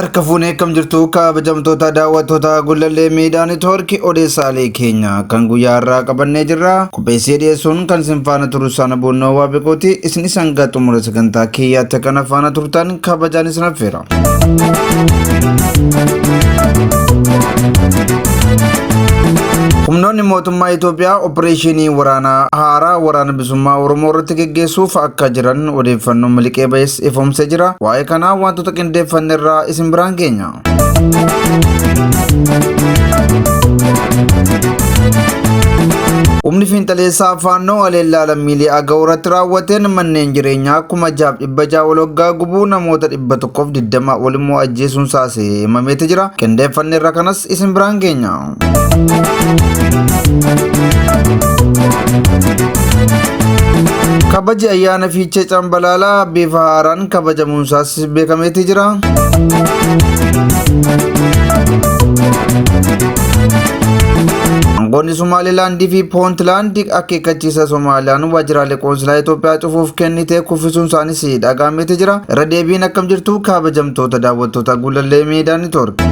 Harka fuunee akkam jirtu kabajamtoota daawwattoota Gullallee Miidiyaa Neetwoorkii odeessaalee keenya kan guyyaa har'aa qabannee jirra. Qopheessee dhiyeessuun kan isin faana turu sana boonnoo waa beekuuti. Isin hanga xumura sagantaa kiyyaatti kana faana turtan kabajaan isin affeera. Humnoonni mootummaa Itoophiyaa opereeshinii waraanaa haaraa waraana bilisummaa Oromoo irratti geggeessuuf akka jiran odeeffannoon miliqee ba'es ifoomsee jira. Waa'ee kanaa wantoota qindeeffanne irraa isin biraan geenya. Humni fiinxaleessaa Faannoo haleellaa lammiilee Agaw irratti raawwateen manneen jireenyaa 6,600 ol hoggaa gubuu namoota 120 ol immoo ajjeesuun isaas himameeti jira. Qindeeffanne irra kanas isin biraan geenya. Kabaji ayyaana Fiichee Cambalaalaa bifa haaraan kabajamuun isaas beekameeti jira. Aangoonni Somaalilaandii fi Poontilaand akeekkachiisa Somaaliyaan waajjiraalee qoonsilaa Itoophiyaa cufuuf kennite kuffisuun isaanis dhaga'ameeti jira. Irra deebiin akkam jirtu kabajamtoota daawwattoota Gullallee Miidiyaa Neetwoork.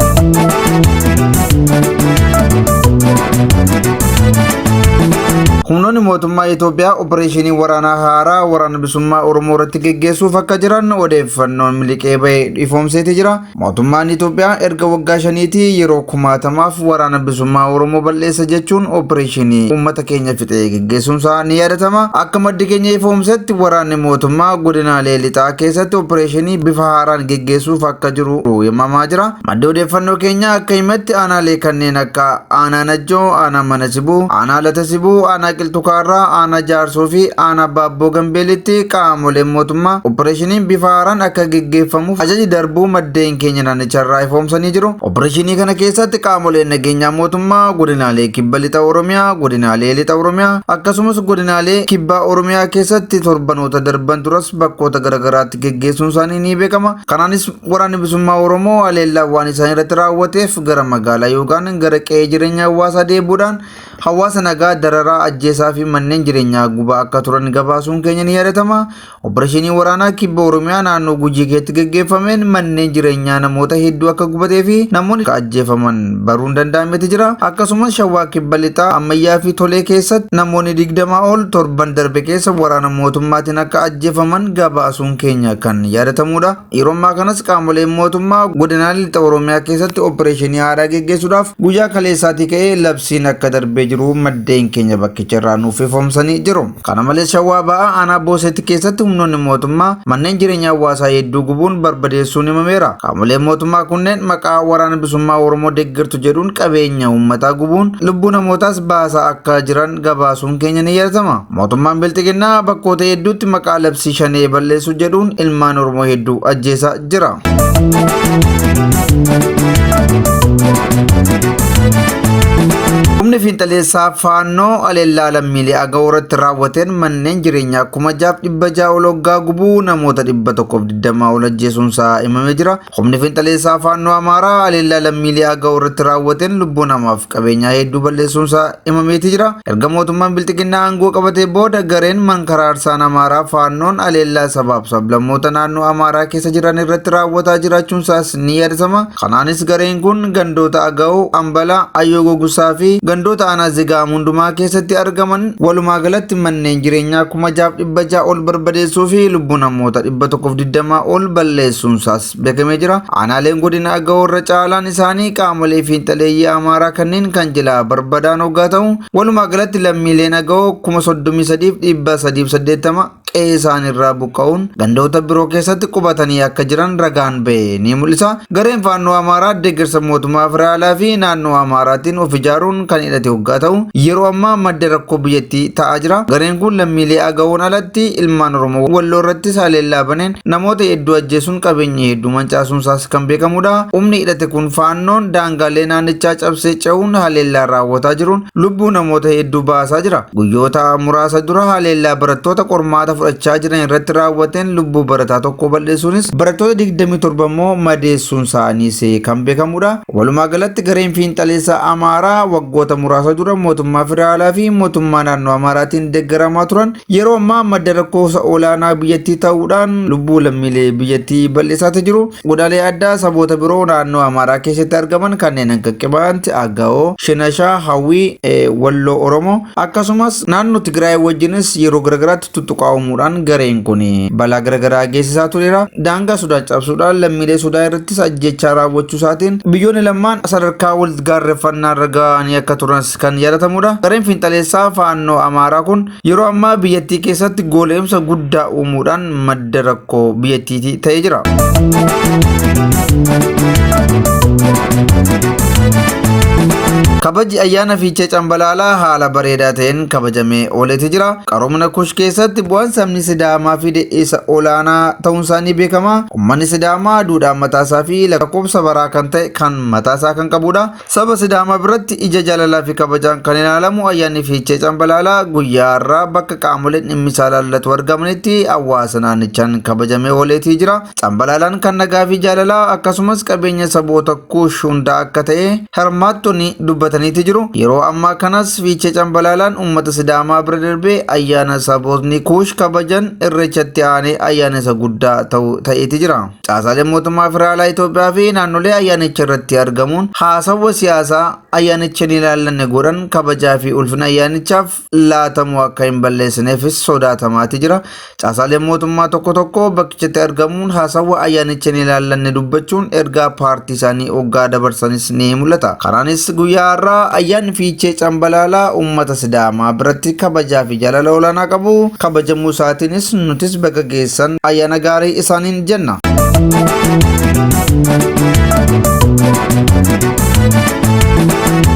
Humnoonni mootummaa Itoophiyaa opereeshinii waraanaa haaraa waraana bilisummaa Oromoo irratti geggeessuuf akka jiran odeeffannoon miliqee ba'e ifoomseeti jira. Mootummaan Itoophiyaa erga waggaa shaniitii yeroo kumaatamaaf waraana bilisummaa Oromoo balleessa jechuun opereeshinii uummata keenya fixee geggeessuun isaa ni yaadatama. Akka maddi keenya ifoomsetti waraanni mootummaa godinaalee lixaa keessatti opereeshinii bifa haaraan geggeessuuf akka jiru himamaa jira. Maddi odeeffannoo keenya akka himetti aanaalee kanneen akka aanaa Najjoo, aanaa Mana Sibuu, aanaa Lata Sibuu, aanaa Qilxukaarraa, aanaa Jaarsoo fi aanaa Baabboo Gambeelitti qaamoleen mootummaa opereeshiniin bifa haaraan akka geggeeffamuuf ajaji darbuu maddeen keenya naannicharraa ifoomsanii jiru. Opereeshinii kana keessatti qaamoleen nageenyaa mootummaa godinaalee kibba lixa Oromiyaa, godinaalee lixa Oromiyaa akkasumas godinaalee kibbaa Oromiyaa keessatti torbanoota darban duras bakkoota garaagaraatti geggeessuun isaanii ni beekama. Kanaanis waraanni bilisummaa Oromoo haleellaa waan isaan irratti raawwateef gara magaalaa yookaan gara qe'ee jireenya hawaasaa deebi'uudhaan hawaasa nagaa dararaa ajjeesaa fi manneen jireenyaa gubaa akka turan gabaasuun keenya ni yaadatama. Opereeshinii waraanaa kibba Oromiyaa naannoo Gujii keessatti geggeeffameen manneen jireenyaa namoota hedduu akka gubatee fi namoonni akka ajjeefaman baruun danda'ameeti jira. Akkasumas Shawaa kibba lixaa ammayyaa fi Tolee keessatti namoonni 20 ol torban darbe keessa waraana mootummaatiin akka ajjeefaman gabaasuun keenya kan yaadatamudha. Yeroo ammaa kanas qaamoleen mootummaa godinaalee lixa Oromiyaa keessatti opereeshinii haaraa geggeessuudhaaf guyyaa kaleessaatii ka'ee labsiin akka darbee jiru maddeen keenya bakkicha irraa nuuf ifoomsanii jiru. Kana malees Shawaa Ba'aa aanaa Boosetti keessatti humnoonni mootummaa manneen jireenyaa hawaasaa hedduu gubuun barbadeessuun himameera. Qaamoleen mootummaa kunneen maqaa waraana bilisummaa Oromoo deeggartu jedhuun qabeenya uummataa gubuun lubbuu namootaas baasaa akka jiran gabaasuun keenya ni yaadatama. Mootummaan Bilxiginnaa bakkoota hedduutti maqaa labsii shanee balleessuu jedhuun ilmaan Oromoo hedduu ajjeesaa jira. Humni fiinxaleessaa Faannoo haleellaa lammiilee Agaw irratti raawwateen manneen jireenyaa 6,600 ol hoggaa gubuu namoota 120 ol ajjeesuun isaa himamee jira. Humni fiinxaleessaa Faannoo Amaaraa haleellaa lammiilee Agaw irratti raawwateen lubbuu namaaf qabeenyaa hedduu balleessuun isaa himameeti jira. Erga mootummaan Bilxiginnaa aangoo qabatee booda gareen mankaraarsaan Amaaraa Faannoon haleellaa sabaaf sablammoota naannoo Amaaraa keessa jiran irratti raawwataa jiraachuun isaas ni yaadatama. Kanaanis gareen kun gandoota Agaw, Ambala, Ayyoo Gogusaa fi gandoota aanaa Zigaam hundumaa keessatti argaman walumaa galatti manneen jireenyaa 6,600 ol barbadeessuu fi lubbuu namoota 120 ol balleessuun isaas beekamee jira. Aanaaleen godina Agaw irra caalaan isaanii qaamolee fiinxaleeyyii Amaaraa kanneen kan jalaa barbadaan hoggaa ta'u walumaa galatti lammiileen Agaw 33,380 qe'ee isaaniirraa buqqa'uun gandoota biroo keessatti qubatanii akka jiran ragaan ba'e ni mul'isa. Gareen Faannoo Amaaraa deeggarsa mootummaa federaalaa fi naannoo Amaaraatiin of ijaaruun kan hidhate hoggaa ta'u yeroo ammaa madda rakkoo biyyattii ta'aa jira. Gareen kun lammiilee Agawuun alatti ilmaan Oromoo Walloo irrattis haleellaa baneen namoota hedduu ajjeesuun qabeenya hedduu mancaasuun isaas kan beekamudha. Humni hidhate kun Faannoon daangaalee naannichaa cabsee ce'uun haleellaa raawwataa jiruun lubbuu namoota hedduu baasaa jira. Guyyoota muraasa dura haleellaa barattoota qormaata fudhachaa jiran irratti raawwateen lubbuu barataa tokko balleessuunis barattoota 27 immoo madeessuun isaaniis kan beekamudha. Walumaa galatti gareen fiinxaleessa Amaaraa waggoota muraasa dura mootummaa federaalaa fi mootummaa naannoo Amaaraatiin deeggaramaa turan yeroo ammaa madda lakkoofsa olaanaa biyyattii ta'uudhaan lubbuu lammiilee biyyattii balleessaati jiru. Godaalee addaa saboota biroo naannoo Amaaraa keessatti argaman kanneen akka Qibaant, Agawoo, Shinashaa, Hawwii, Walloo Oromoo akkasumas naannoo Tigraay wajjinis yeroo garaagaraatti tuttuqaa uumuudhaan gareen kun balaa garaagaraa geessisaa tureera. Daangaa Sudaan cabsuudhaan lammiilee Sudaan irrattis ajjechaa raawwachuu isaatiin biyyoonni lamaan sadarkaa wal gaarreffannaa irra ga'anii akka turanis kan yaadatamudha. Gareen fiinxaleessaa faannoo Amaaraa kun yeroo ammaa biyyattii keessatti goola'imsa guddaa uumuudhaan madda rakkoo biyyattiitii ta'ee jira. Kabaji ayyaana Fiichee Cambalaalaa haala bareedaa ta'een kabajamee ooleeti jira. Qaroomina Kush keessatti bu'aan sabni Sidaamaa fide isa olaanaa ta'uun isaanii beekama. Uummanni Sidaamaa duudhaa mataasaa fi lakkoofsa baraa kan ta'e kan mataasaa kan qabudha. Saba Sidaamaa biratti ija jaalalaa fi kabajaan kan ilaalamu ayyaanni Fiichee Cambalaalaa guyyaa har'aa bakka qaamoleen dhimmi isaa ilaallatu argamanitti hawaasa naannichaan kabajamee ooleetii jira. Cambalaalaan kan nagaa fi jaalalaa akkasumas qabeenya saboota Kuush hundaa akka ta'e hirmaattonni dubbataniiti jiru. Yeroo ammaa kanas Fiichee Cambalaalaan uummata Sidaamaa bira darbee ayyaana sabootni Kuush kabajan Irreechatti aanee ayyaana isa guddaa ta'eeti jira. Caasaaleen mootummaa federaalaa Itoophiyaa fi naannolee ayyaanicha irratti argamuun haasawwa siyaasaa ayyaanicha hin ilaallanne godhan kabajaa fi ulfina ayyaanichaaf laatamu akka hin balleessineefis sodaatamaati jira. Caasaaleen mootummaa tokko tokko bakkichatti argamuun haasawwa ayyaanicha hin ilaallanne dubbachuun ergaa paartii isaanii hoggaa dabarsanis ni mul'ata. Kanaanis guyyaa har'aa ayyaanni Fiichee Cambalaalaa uummata Sidaamaa biratti kabajaa fi jaalala olaanaa qabu. Kabajamuu isaatiinis nutis baga geessan ayyaana gaarii isaaniin jenna.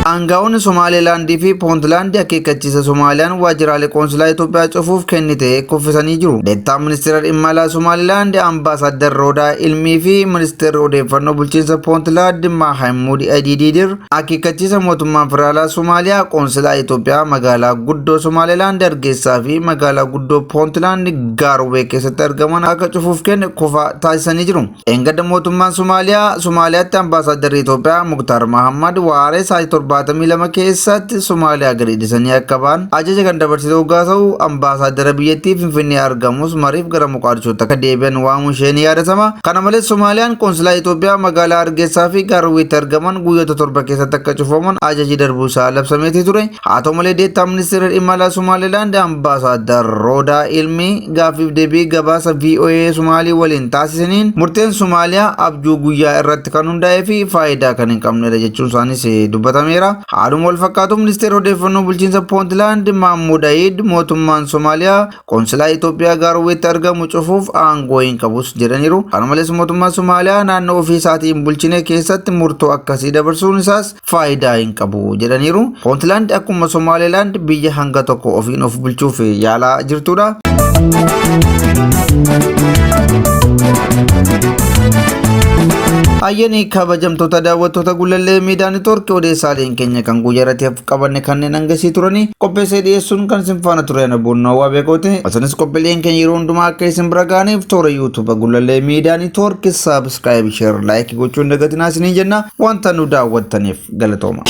Aangaa'onni Somaalilaandii fi Poontilaandii akeekkachiisa Somaaliyaan waajjiraalee qoonsilaa Itoophiyaa cufuuf kennite kuffisanii jiru. Deettaan ministeera dhimma alaa Somaalilaand Ambaasaadar Roodaa Ilmii fi ministeerri odeeffannoo bulchiinsa Poontilaand Mahamuud Adiidiidir akeekkachiisa mootummaan federaalaa Somaaliyaa qoonsilaa Itoophiyaa magaalaa guddoo Somaalilaand Hargeysaa fi magaalaa guddoo Poontilaand Gaarwee keessatti argaman akka cufuuf kenne kufa taasisanii jiru. Dheengadda mootummaan Somaaliyaa Somaaliyaatti ambaasaaddarri Itoophiyaa Muktaar Mahammad waaree sa'aatii 72 keessatti Somaaliyaa gadi dhiisanii akka ba'an ajaja kan dabarsite hoggaa ta'u ambaasaaddara biyyattii Finfinnee argamus mariif gara Moqaadishootti akka deebi'an waamuun ishee ni yaadatama. Kana malees Somaaliyaan qoonsilaa Itoophiyaa magaalaa Hargeysaa fi Gaarweetti argaman guyyoota 7 keessatti akka cufaman ajaji darbuu isaa labsameetii ture. Haa ta'u malee deettaan ministeera dhimma alaa Somaalilaand Ambaasaadar Roodaa Ilmii gaaffiif deebii gabaasa VOA Somaalii waliin taasisaniin murteen Somaaliyaa abjuu guyyaa irratti kan hundaa'ee fi faayidaa kan hin qabnedha jechuun isaanis dubbatameera. Haaluma wal fakkaatu ministeerri odeeffannoo bulchiinsa Poontilaand Maammuud Ayiid mootummaan Somaaliyaa Qoonsilaa Itoophiyaa Gaarweetti argamu cufuuf aangoo hin qabus jedhaniiru. Kana malees mootummaan Somaaliyaa naannoo ofii isaatii hin bulchine keessatti murtoo akkasii dabarsuun isaas faayidaa hin qabu jedhaniiru. Puntland akkuma Somaalilaand biyya hanga tokko ofiin of bulchuuf yaalaa jirtudha. Ayyanii kabajamtoota daawwattoota Gullallee Miidiyaa Neetwoorkii odeessaaleen keenya kan guyyaa irratti qabanne kanneen hangasii turanii qopheessee dhiyeessuun kan isin faana ture ana Boonnoo Waabeekooti. Isinis qophiileen keenya yeroo hundumaa akka isin bira ga'aniif toora YouTube Gullallee Miidiyaa Neetwoorkii subscribe, share, like gochuun dagatinaa isiniin jenna. Wanta nu daawwattaniif galatooma.